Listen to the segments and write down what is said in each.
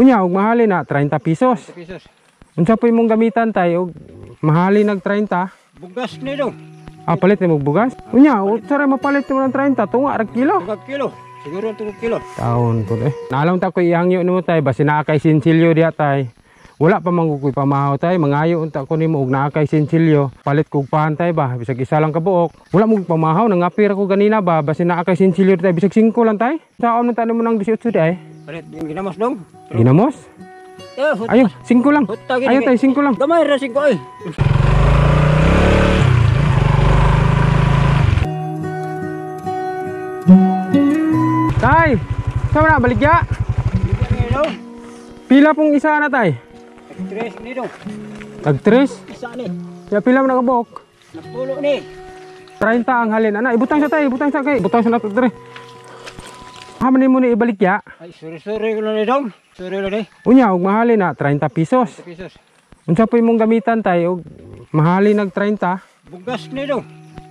Unya og mahali na 30 pesos. 30 pesos. Unsa po imong gamitan tay og mahali nag 30? Bugas ni dong. Ah, palit nimo bugas? Unya, unsa ra mapalit nimo ng 30? Tunga ra kilo. Tunga kilo. Siguro tunga kilo. Taon po eh. Naalam ta ko ihangyo nimo tay, basi naa kay sinsilyo diha tay. Wala pa man ko'y pamahaw tay, mangayo unta ko nimo og naa kay sinsilyo. Palit kog pantay ba, bisag isa lang ka buok. Wala mo pamahaw, nangapir ako ganina ba, basi naa kay sinsilyo tay, bisag 5 lang tay. Saon man ta nimo nang 18 di ay? Palit ginamos dong. Ginamos? Ayo, 5 lang. Ayo tay, 5 lang. Gamay ra 5 ay. Tay, sa na baligya? Pila pong isa na tay? Tag-tres ni dong. Tag-tres? Isa ni. Ya pila man nakabuok? Napulo ni. 30 ang halin. Ana, ibutang sa tay, ibutang sa kay. Ibutang sa nato dire. Haman nimo ni ibaligya? Ay, sorry ko na ni dong. Sorry na ni. Unya og mahali na 30 pesos. 30 pesos. Unsa po imong gamitan tay og mahali nag 30? Bugas ni dong.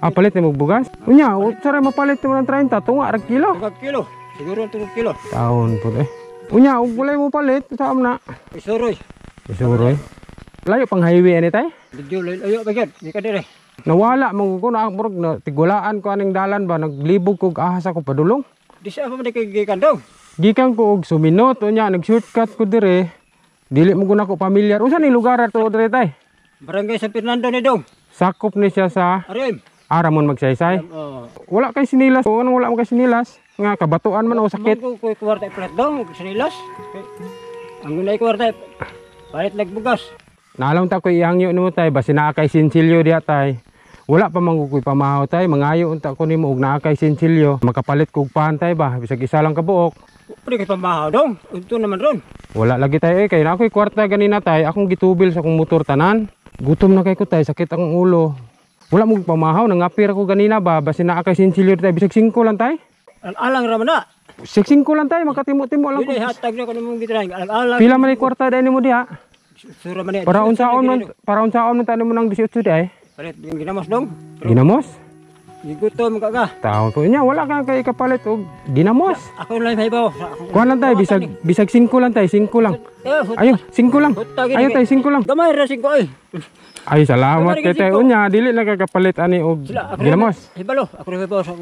Ah, palit nimo bugas? Unya, unsa ra mapalit nimo ng 30? Tunga ra kilo. Tunga kilo. Siguro tunga kilo. Taon po eh. Unya, og walay mo palit, saan na? Isuroy. Isuroy. Layo pang highway ani tay? Medyo layo pa gyud, di ka dire. Nawala man ko na murag na tigulaan ko aning dalan ba, naglibog kog ahas ako padulong. Di sa pa man kay gikan dong. Gikan ko og suminot, unya nag-shortcut ko dire. Dili mo gud nako pamilyar. Unsa ni lugar ato dire tay? Barangay San Fernando ni dong. Sakop ni siya sa Arim. Aramon magsaysay. Wala kay sinilas. O, anong wala mo kay sinilas? Nga kabatuan man o sakit. Man ko kwarta palit dong sinilas. Ang gunay kwarta palit nagbugas. Naalam ta ko ihangyo nimo tay, basi naa kay sinsilyo diha tay. Wala pa man ko'y pamahaw tay, mangayo unta ko nimo og naa kay sinsilyo. Makapalit kog pantay ba, bisag isa lang ka buok. Pwede kay pamahaw dong, unto naman ron. Wala lagi tay eh, kay na ako'y kwarta ganina tay, akong gitubil sa akong motor tanan. Gutom na kay ko tay, sakit akong ulo. Wala mo pamahaw, nangapir ako ganina ba, basi naa kay sinsilyo tay, bisag 5 lang tay. Alang ra man na. Bisag 5 lang tay, makatimo-timo lang ko. Dili hatag na ko nimong gitray, alang. Pila man ni kwarta dai nimo diha? Sura man ni. Para unsaon man ta nimo nang 18 di ay? Palit ginamos dong. Ginamos? Gigutom ka ka. Taon po niya, wala ka kay kapalit og ginamos. Ako lang mahibaw. Kuan lang tay, bisag 5 lang tay, 5 lang. Ayo, 5 lang. Ayo tay, 5 lang. Gamay ra 5 ay. Ay, salamat kay tay. Unya, dili lang ka kapalit ani og ginamos. Hibalo, ako ra hibaw sa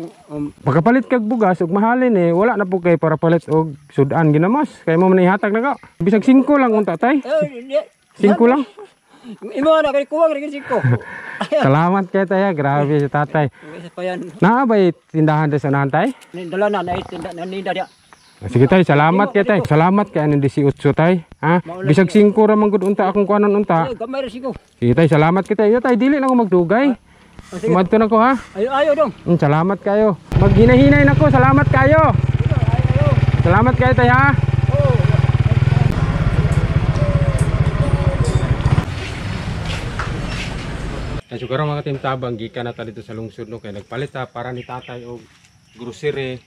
pagkapalit kag bugas og mahalin eh, wala na po kay para palit og sudan ginamos. Kay mo man ihatag na ka. Bisag 5 lang unta tay. 5 lang. Imo na kay kuwang ra 5. Salamat kay tay, grabe si tatay. Naa bay tindahan sa unahan tay? Dala na na tinda na ninda dia. Sige tay, salamat kay tay. Salamat kay aning 18 tay. Ha? Bisag 5 ra man gud unta akong kuanon unta. Gamay ra 5. Sige tay, salamat kay tay. Tay, dili na ko magdugay. Madto na ko ha. Ayo ayo dong. Salamat kayo. Maghinahinay nako, salamat kayo. Salamat kayo tay ha. So karon mga team tabang gikan na ta dito sa lungsod no, kay nagpalit ta para ni tatay og grocery.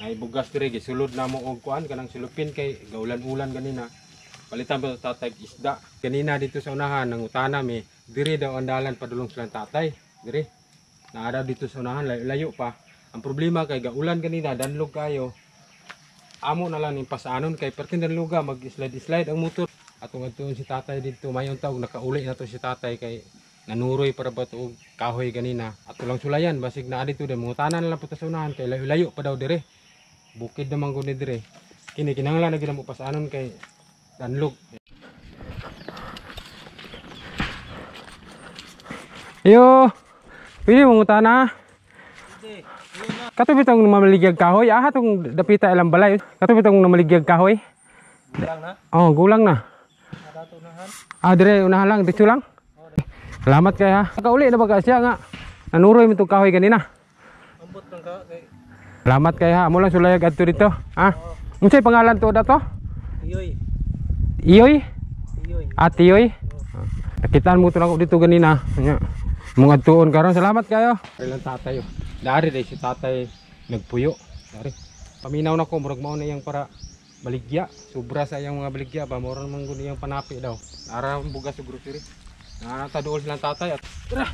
Ay bugas dire gisulod namo og kuan kanang sulupin kay gaulan-ulan ganina. Palitan pa tatay isda. Ganina dito sa unahan nangutana mi, dire daw ang dalan padulong silang tatay. Dire. Naa daw dito sa unahan, layo-layo pa. Ang problema kay gaulan ganina, danlog kayo. Amo na lang ning pasanon kay perting danloga mag-slide-slide ang motor. Atong adtuon si tatay dito, mayon taog nakauli na to si tatay kay nanuroy para ba to kahoy ganina. Ato lang sulayan basig naa dito de mangutana na lang po ta sa unahan kay layo-layo pa daw dire. Bukid naman ko ni dire. Kini kinahanglan na gid mo pasanon kay danlog. Yo, pili mo ngutana. Kato bitong mamaligyag kahoy, aha tong dapita ilang balay. Kato bitong mamaligyag kahoy. Gulang na? Oh, gulang na. Ah, dire unahan lang, dito lang. Salamat kay ha. Nakauli na ba ka siya nga? Nanuroy mo tong kahoy ganina. Ambot lang ka kay. Salamat kay ha. Amo lang sulayag adto dito. Ha? Unsay pangalan to dato? Iyoy. Iyoy? Iyoy. Ah, Tiyoy. Nakitaan mo to nako dito ganina. Nya. Mong adtuon karon. Salamat kayo. Ilang tatay oh. Dari day si tatay nagpuyo. Dari. Paminaw nako murag mao na iyang para baligya. Sobra sa iyang mga baligya ba mao ra man gud iyang panapi daw. Ara ang bugas sa grocery. Nata dool silang tatay at tara.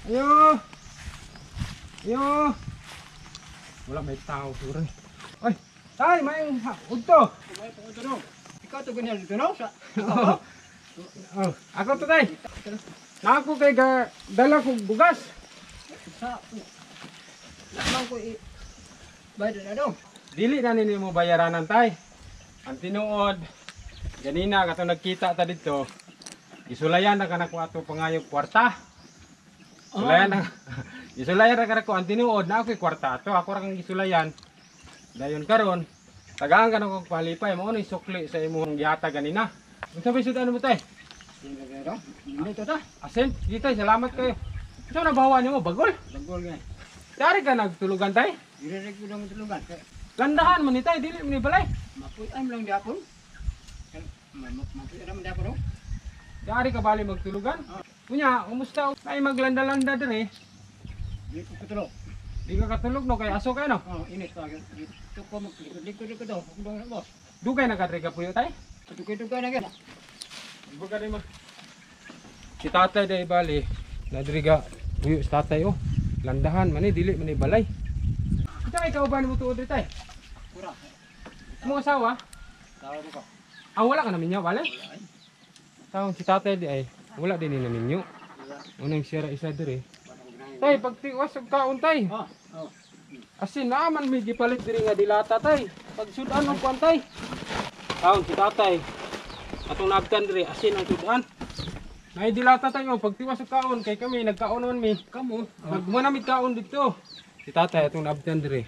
Ayo. Ayo. Wala may tao siguro. Ay, tay, may udto. Ikaw to ganyan dito no? Sa Oh, ako to tay. Nako kay ga dala kog bugas. Sa lamang ko i bayad na dong. Dili na nini mo bayaranan tay. Ang tinuod ganina katong nagkita ta didto. Gisulayan na kanako ato pangayog kwarta. Sulayan na. Gisulayan na kanako ang tinuod na ako'y kwarta ato. Ako ra kang gisulayan. Dayon karon tagaan ka na kog palipay mo ni sukli sa imong gihatag ganina. Unsa bay sud-an mo tay? Dito ta. Asin, sige tay, salamat kayo. Unsa na bawa nimo bagol? Bagol gay. Dari ka nagtulugan tay? Dire ko lang tulugan. Landahan man ni tay, dili man ni balay. Mapuy-an lang diapon. Mapuy-an man diapon oh. Dari ka bali magtulugan? Unya, kumusta? Ay maglanda-landa dire. Di ko katulog. Di ka katulog no kay aso kay no. Oh, init pa. Dito ko maglikod-likod ko daw. Dong na boss. Dugay na ka dire ka puyo tay. Dugay-dugay na gyud. Buka rin ma. Si tatay day bali, nadiri ka puyo si tatay oh. Landahan man ni dili man ni balay. Unsa kay kauban mo tuod tay? Pura. Imong asawa? Tawo ko. Ah, wala ka na minyo, bale? Taon si tatay di ay wala din ni naminyo. Unang sira isa dire. Tay, pagtiwas og kaon tay. Oh, oh. Asin naman may gipalit diri nga dilata tay. Pagsudan og kuan tay. Taon si tatay. Atong naabtan diri asin ang sudan. Nay dilata tayo pagtiwas og kaon kay kami nagkaon naman mi. Kamo. Magmo na mi kaon dito. Si tatay atong naabtan diri.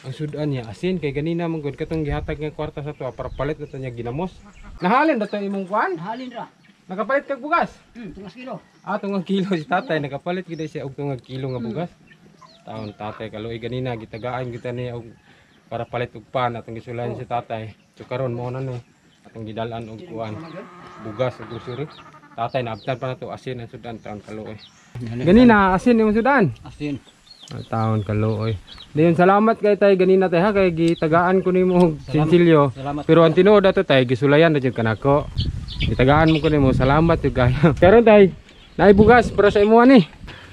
Ang sudan niya asin kay ganina man gud katong gihatag nga kwarta sa tuwa para palit na to niya ginamos. Nahalin na to imong kuan. Halin ra. Nakapalit kag bugas. Tungas kilo. Ah, tungag kilo si tatay nakapalit gid siya og tungag kilo nga bugas. Taon tatay kaluoy ganina gitagaan kita niya og para palit og pan atong gisulayan si tatay. So karon mo na ni atong gidal-an og kuan bugas ug grocery. Tatay naabtan pa nato asin ang sudan taon kaluoy. Ganina asin imong sudan. Asin. Ah, taon kaluoy. Dayon salamat kay tay ganina tay ha kay gitagaan ko nimo og sinsilyo. Salamat. Pero ang tinuod ato tay gisulayan na jud kanako. Gitagaan mo ko nimo salamat jud kayo. Karon tay naay bugas para sa imo ani.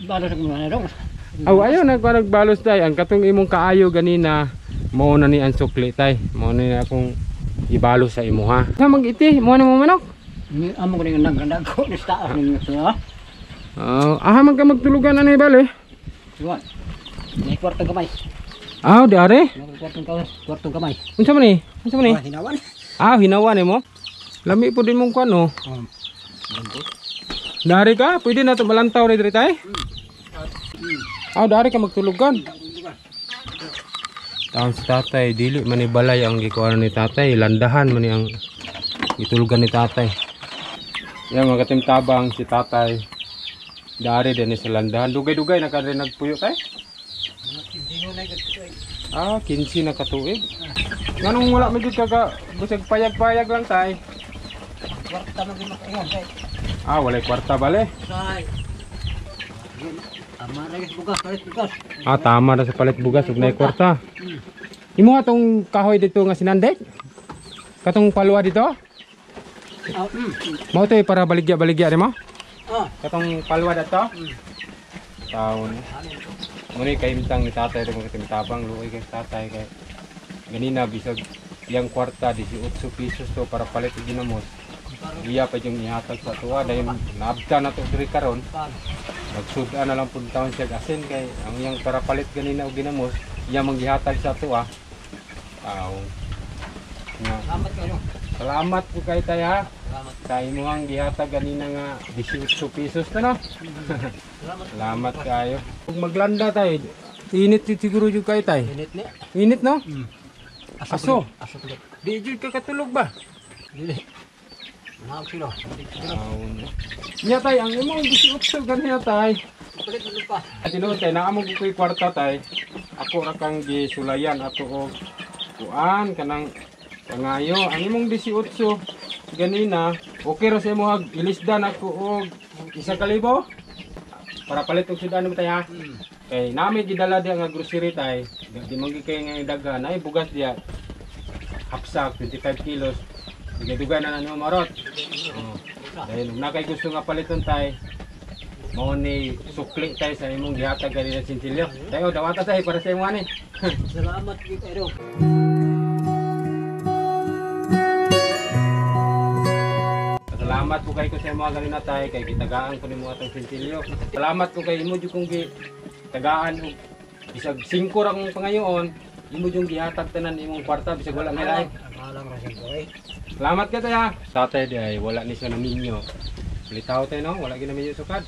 Balo sa mga dong. Aw ayo nagbalos tay ang katong imong kaayo ganina mao na ni ang sukli tay. Mao na ni akong ibalo sa imo ha. Sa mag-iti mo na mo manok. Ni amo ko ning nagrandag ko ni taas ning sa. Aha man ka magtulugan ani bale. Tuwan. May kwartong kamay. Aw di are. May kwartong kamay. Unsa man ni? Unsa man ni? Ah, hinawan. Ah, hinawan nimo. Lami po din mong kuan oh. Lambot. Dari ka, pwede na to malantaw ni diri tay. Ah, dari ka magtulugan. Taon si tatay, dili man ni balay ang gikuan ni tatay, landahan man ni ang gitulugan ni tatay. Yan mga katimtabang si tatay. Dari din ni sa landahan. Dugay-dugay na ka rin nagpuyo tay. Ah, 15 na katuig. Nganong wala man jud ka ka busag payag-payag lang tay. Kwarta man gid makaingon kay. Ah, walay kwarta bale. Say. Tama na guys, bugas, palit bugas. Ah, tama na sa palit bugas ug nay kwarta. Imo atong kahoy dito nga sinandek? Katong palwa dito? Ah, Mao to para baligya-baligya nimo? Ah, Katong palwa dato? Taon. Muna kahimtang ni tatay ito mga katimtabang luoy kay tatay kay ganina bisag iyang kwarta 18 pesos to para palit og ginamos. Iya pa yung ihatag sa tuwa dayon naabta na to diri karon. Magsud-an na lang pud taon siya asin kay ang iyang para palit ganina og ginamos iya manggihatag sa tuwa. Taon. Nga. Salamat kayo. Salamat po kay tay ha. Salamat. Sa imuhang gihatag ganina nga 18 pesos to no. Salamat. Salamat kayo. Kung maglanda tay, init jud siguro jud kayo tay. Init ni. Init no? Aso. Aso. Aso kulit. Di jud ka katulog ba? Dili. Naog sila. Nya tay, ang imong 18 ganina tay. Palit mo pa. Tinuod tay, naamong ko kwarta tay. Ako ra kang gisulayan ato og kuan kanang pangayo. Ang imong 18 ganina, okay ra sa imong ilisdan ako og 1,000 para palit og sudan mo tay ha. Kay nami gidala diha nga grocery tay. Di man gyud kay nga daghan ay bugas diha. Hapsak 25 kilos. Dugay-dugay na nimo marot. Oh. Dahil na kay gusto nga paliton tay. Mao ni sukli tay sa imong gihatag ganina sinsilyo. Tayo dawata tay para sa imo ani. Salamat gyud kayo. Salamat po kay ko sa imo ganina tay kay gitagaan ko nimo atong sinsilyo. Salamat po kay imo jud kong gitagaan og bisag 5 ra kong pangayoon, imo jud gihatag tanan imong kwarta bisag wala may lain. Alang ra sa buhay. Salamat ka tay ha. Tatay di ay wala ni siya naminyo. Litaw tay no, wala gyud naminyo sukad.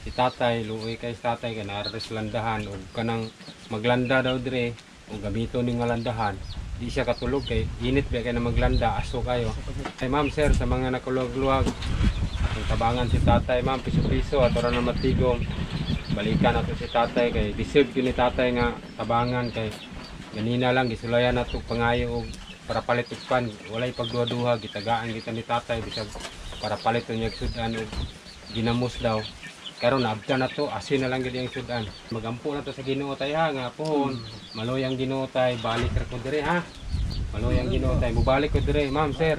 Si tatay, luoy kay si tatay kay naa ra sa landahan og kanang maglanda daw dire og gamito ni nga landahan. Di siya katulog kay init ba kay na maglanda, aso kayo. Ay ma'am sir, sa mga nakuluwag-luwag atong tabangan si tatay ma'am, piso-piso ato ra na matigom. Balikan nato si tatay kay deserve gyud ni tatay nga tabangan kay ganina lang gisulayan nato pangayo og para palit og pan, walay pagduha-duha, gitagaan kita ni tatay bisag para palit niya sudan og ginamos daw. Karon naabta na to, asin na lang gyud ang sudan. Magampo na to sa Ginoo tay ha nga pohon, maloy ang Ginoo tay, balik ra ko dire ha. Maloy ang Ginoo tay, mubalik ko dire ma'am sir.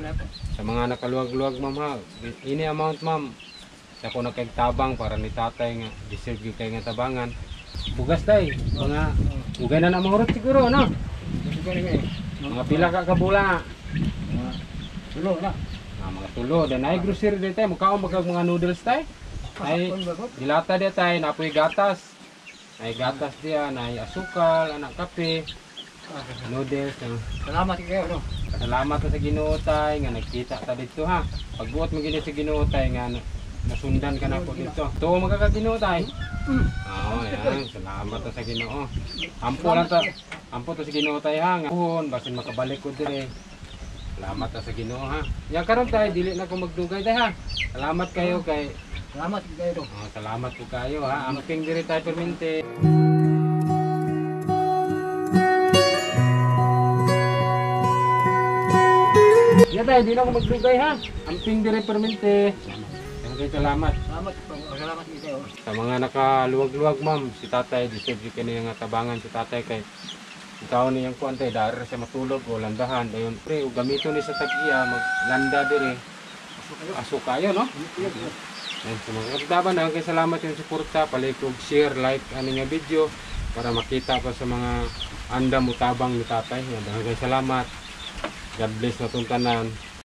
Sa mga nakaluwag-luwag ma'am ha, ini amount ma'am. Sa ko nakagtabang para ni tatay nga deserve gyud kay nga tabangan. Bugas tay, mga ugay na na mahurot siguro no. Mga pila ka kabula. Tulo na. Ah, mga tulo, dan ay grocery day tay, mukaon ba kag mga noodles tay? Ay dilata dia tay, napoy gatas. Ay gatas dia, nay asukal, anak kape, noodles. Ah. Salamat kayo no. Salamat sa Ginoo tay nga nagkita ta dito ha. Pagbuot mo gini sa Ginoo tay nga nasundan ka na po dito. Tuo magka Ginoo tay. Oo, yan. Salamat ta sa Ginoo. Ampo lang ta. Ampo ta sa Ginoo tay ha. Nga puhon basin makabalik ko dire. Salamat ta sa Ginoo ha. Ya karon tay dili na ko magdugay tay ha. Salamat kayo kay Salamat kayo. Oh, salamat po kayo ha. Amping diri tayo permente. Ya tayo, di na ako magdugay ha. Amping diri permente. Salamat. Salamat. Salamat po. Salamat kayo. Sa mga nakaluwag-luwag ma'am, si tatay, deserve yun kaniya nga tabangan si tatay kay ikaw niyang kuan tay, dari siya matulog o landahan. Dayon pre, o gamito ni sa tag-iya, maglanda diri. Aso kayo no? Ayan, sa mga kapitaban, kay salamat yung suporta, palikog, share, like, ano nga video para makita pa sa mga andam utabang ni tatay. Ayan, kay salamat. God bless na itong tanan.